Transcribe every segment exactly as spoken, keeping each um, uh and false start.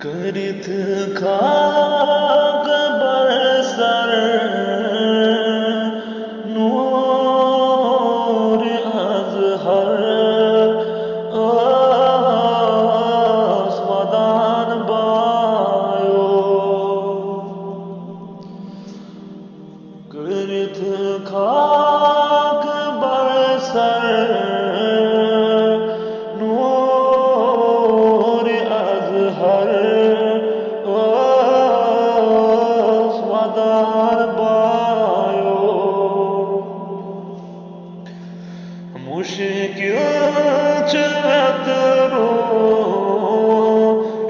کٔرِتھ خاک بر سر نور اظہر ٲس ودان بایو۔ کٔرِتھ خاک بر سر نور اظہر ٲس ودان بایو۔ مشکل چھِ ویترو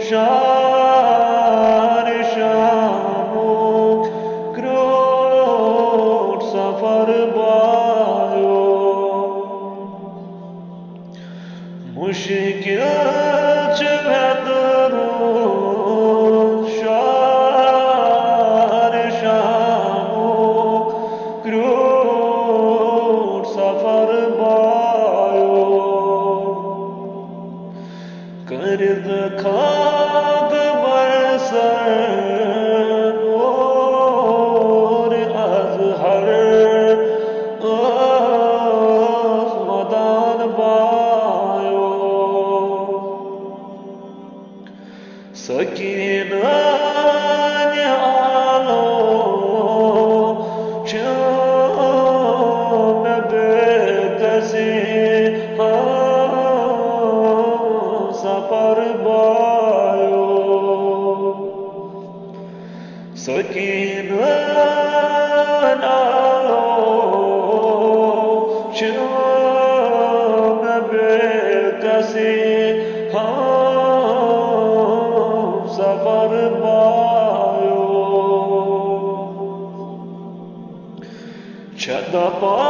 شار شامُک کرٛوٹھ سفر بایو۔ مشکل چھِ ویترو شار شامُک کرٛوٹھ سفر بایو۔ کٔرِتھ خاک بر سر نور اظہر ٲس ودان بایو۔ سکیٖنہٕ آلو چھِ مےٚ بے کسی ہم سفر بایو۔ سکیٖنہٕ آلو چھِ مےٚ بے کسی ہم سفر بایو۔ چھےٚ دپان